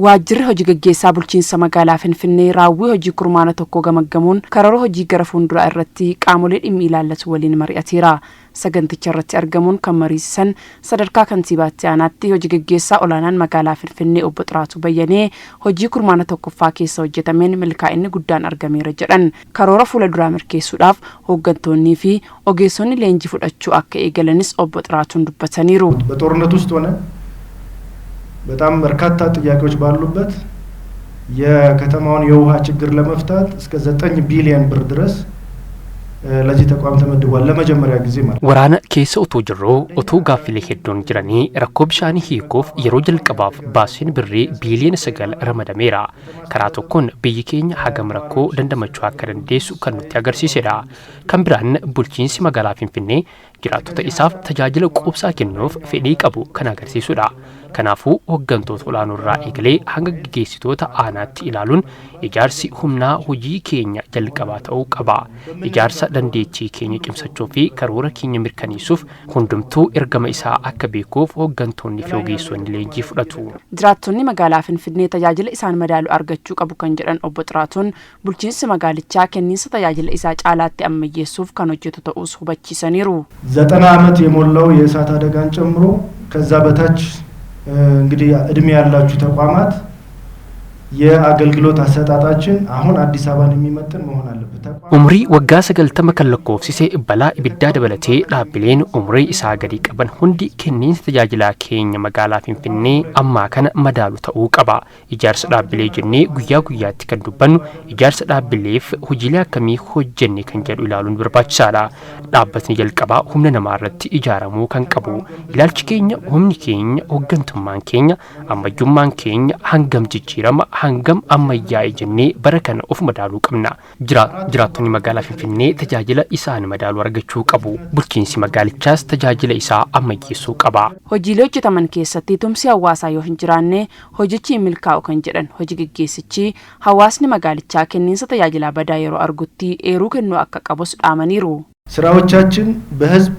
Waajjirri Hoji Gaggeessaa Bulchiinsa Magaalaa Finfinnee raawwii hojii kurmaana tokkoo gamaggamuun karoora hojii gara fuulduraa irratti qaamolee dhimmi ilaallatu waliin mari'ateera. Saganticha irratti argamuun kan mariisisan Sadarkaa Kantiibaa Itti Aanaatti Hoji Gaggeessaa Olaanaan Magaalaa Finfinnee Obbo Xiraatuu Bayyanee hojii kurmaana tokkoffaa keessa hojjetameen milkaa'inni guddaan argameera jedhan. Karoora fuula duraa milkeessuudhaaf hooggantoonnii fi ogeessonni leenjii fudhachuu akka eegalanis Obbo Xiraatuun dubbataniiru. በጦርነት ውስጥ ሆነን በጣም በርካታ ጥያቄዎች ባሉበት የከተማውን የውሃ ችግር ለመፍታት እስከ 9 ቢሊዮን ብር ድረስ ለዚህ ተቋም ተመድቧል። ለመጀመሪያ ጊዜ ማለት ነው። Waraana keessa utuu jirruu, utuu gaaffilee hedduun jiranii, rakkoo bishaanii hiikuuf yeroo jalqabaaf baasiin birrii biiliyoona 9 ramadameera. Karaa tokkoon biyyi keenya hagam rakkoo dandamachuu akka dandeessu kan nutti agarsiisedha. Kan biraan bulchiinsi magaalaa Finfinnee jiraattota isaaf tajaajila quubsaa kennuuf fedhii qabu kan agarsiisudha. Kanaafuu hooggantoota olaanoo irraa eegalee hanga gaggeessitoota aanaatti ilaaluun ijaarsi humnaa hojii keenya jalqabaa ta'uu qaba. Ijaarsa dandeettii keenya cimsachuu fi karoora keenya mirkaneessuuf hundumtuu ergama isaa akka beekuuf hooggantoonni fi ogeessonni leenjii fudhatu. Jiraattonni magaalaa Finfinnee tajaajila isaan madaalu argachuu qabu kan jedhan Obbo Xiraatuun, bulchiinsi magaalichaa kenniinsa tajaajila isaa caalaatti ammayyeessuuf kan hojjetu ta'uus hubachiisaniiru. 90 ዓመት የሞላው የእሳት አደጋን ጨምሮ ከዛ በታች እንግዲህ እድሜ ያላችሁ ተቋማት የአገልግሎት አሰጣጣችን አሁን አዲስ አበባን የሚመጥን መሆን አለበት። Umrii waggaa 90 kan lakkoofsise balaa ibiddaa dabalatee dhaabbileen umrii isaa gadi qaban hundi kenniinsa tajaajilaa keenya magaalaa Finfinnee ammaa kana madaalu ta'uu qaba. Ijaarsa dhaabbilee jennee guyyaa guyyaatti kan dubbannu, ijaarsa dhaabbileef hojiilee akkamii hojjenne kan jedhu ilaaluun barbaachisaadha. Dhaabbatni jalqabaa humna namaa irratti ijaaramuu kan qabu. Ilaalchi keenya, humni keenya, hooggantummaan keenya, ammayyummaan keenya hangam jijjiirama, hangam ammayyaa'e jennee bara kana of madaaluu qabna. Jiraattonni magaalaa Finfinnee tajaajila isaan madaalu argachuu qabu. Bulchiinsi magaalichaas tajaajila isaa ammayyeessuu qaba. Hojiilee hojjetaman keessatti tumsi hawaasaa yoo hin jiraanne hojichi hin milkaa'u kan jedhan hojii geggeessichi, hawaasni magaalichaa kenniinsa tajaajilaa badaa yeroo argutti eeruu kennuu akka qabus dhaamaniiru. ስራዎቻችን በህዝብ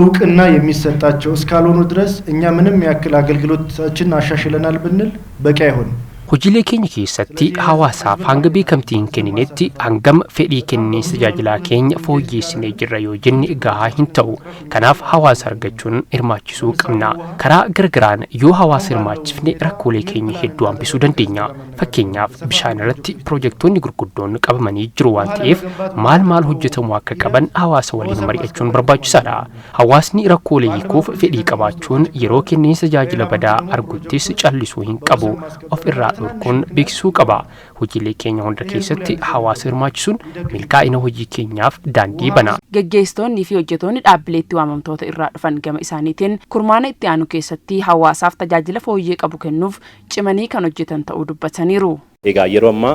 እውቅና የሚሰጣቸው እስካልሆኑ ድረስ እኛ ምንም ያክል አገልግሎታችን አሻሽለናል ብንል በቂ አይሆንም። Hojiilee keenya keessatti hawaasaaf hanga beekamtii hin kenninetti, hangam fedhii kenniinsa tajaajilaa keenya fooyyeessinee jirra yoo jenne gahaa hin ta'u. Kanaaf hawaasa argachuun hirmaachisuu qabna. Karaa gargaraan yoo hawaasa hirmaachifne rakkoolee keenya hedduu hambisuu dandeenya. Fakkeenyaaf, bishaan irratti piroojektonni gurguddoon qabamanii jiru waan ta'eef, maal maal hojjetamuu akka qaban hawaasa waliin mari'achuun barbaachisaadha. Hawaasni rakkoolee hiikuuf fedhii qabaachuun yeroo kenniinsa tajaajila badaa arguttis callisuu hin qabu. Of irraa dhorkuun beeksisuu qaba. Hojiilee keenya hunda keessatti hawaasa hirmaachisuun milkaa'ina hojii keenyaaf daandii bana. Geggeessitoonni fi hojjetoonni dhaabbilee itti waamamtoota irraa dhufan gama isaaniitiin kurmaana itti aanu keessatti hawaasaaf tajaajila fooyyee qabu kennuuf cimanii kan hojjetan ta'uu dubbataniiru. Egaa yeroo ammaa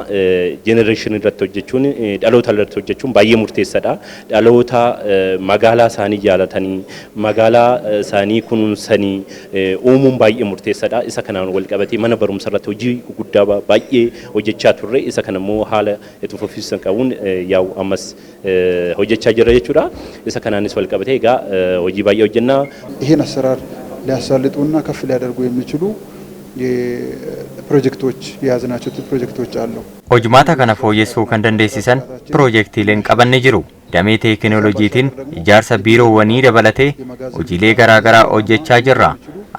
generation irratti hojjechuun, dhaloota irratti hojjechuun baay'ee murteessaadha. Dhaloota magaalaa isaanii jaalatanii, magaalaa isaanii kunuunsanii uumuun baay'ee murteessaadha. Isa kanaan wal qabatee mana barumsa irratti hojii guddaa baay'ee hojjechaa turre. Isa kana immoo haala itti fufiinsa qabuun yaa'u ammas hojjechaa jirra jechuudha. Isa kanaanis wal qabatee egaa hojii baay'ee hojjennaa. ይህን አሰራር ሊያሳልጡና ከፍ ሊያደርጉ የሚችሉ ፕሮጀክቶች የያዝናቸው ፕሮጀክቶች አሉ። Hojimaata kana fooyyessuu kan dandeessisan piroojeektiileen qabanne jiru. Damee teekinooloojiitiin ijaarsa biiroowwanii dabalatee hojiilee garaa garaa hojjechaa jirra.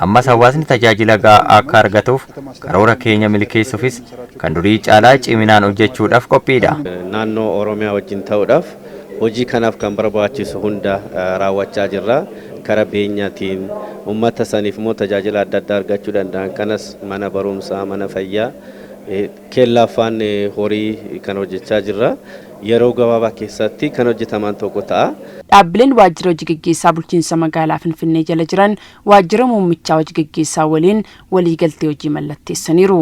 Ammas hawaasni tajaajila gahaa akka argatuuf karoora keenya milkeessuufis kan durii caalaa ciminaan hojjechuudhaaf qophiidha. Naannoo Oromiyaa wajjin ta'uudhaaf hojii kanaaf kan barbaachisu hunda raawwachaa jirra. Kara beenyaatiin uummata saniif immoo tajaajila adda addaa argachuu danda'an kanas mana barumsaa, mana fayyaa, kellaa afaan horii kan hojjechaa jirra. Yeroo gabaabaa keessatti kan hojjetaman tokko ta'a. Dhaabbileen waajjira hojii geggeessaa bulchiinsa magaalaa Finfinnee jala jiran waajjira muummichaa hojii geggeessaa waliin waliigaltee hojii mallatteessaniiru.